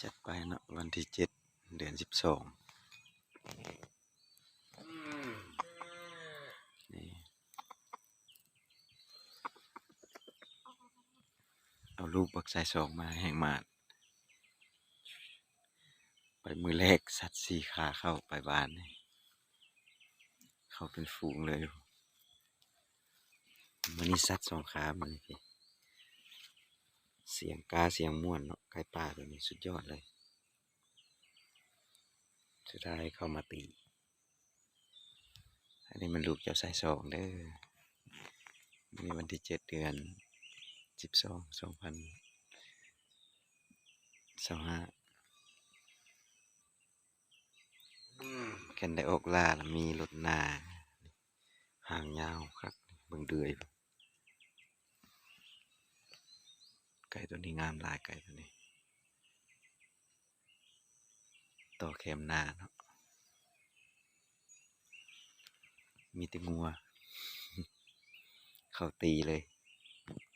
ຈັດໄປເນາະ ວັນທີເຈັດ ເດືອນສິບສອງ ນີ້ ເອົາລູກບັກຊາຍສອງມາແຮງມາດ ໄປມື້ແລກ ສັດສີ່ຂາເຂົ້າໄປບ້ານນີ້ ເຂົ້າເປັນຝູງເລີຍ. ມື້ນີ້ສັດສອງຂາ ມື້ນີ້ ສຽງກາ ສຽງມ່ວນເນາະ ໄກ່ປ່າໂຕນີ້ສຸດຍອດເລີຍ ສຸດທ້າຍເຂົ້າມາຕີ. ອັນນີ້ມັນລູກເຈົ້າຊາຍສອງເດີ. ມື້ນີ້ວັນທີເຈັດ ເດືອນສິບສອງ ສອງພັນຊາວຫ້າ ຄັນໄດ້ອອກລ່າລະມີລົດໜ້າ ຫາງຍາວຄັກ ເບິ່ງເດືອຍ ໄກ່ໂຕນີ້ງາມຫຼາຍ ໄກ່ໂຕນີ້ ຕໍ່ແຄມໜ້າເນາະ ມີແຕ່ງົວ ເຂົ້າຕີເລີຍ.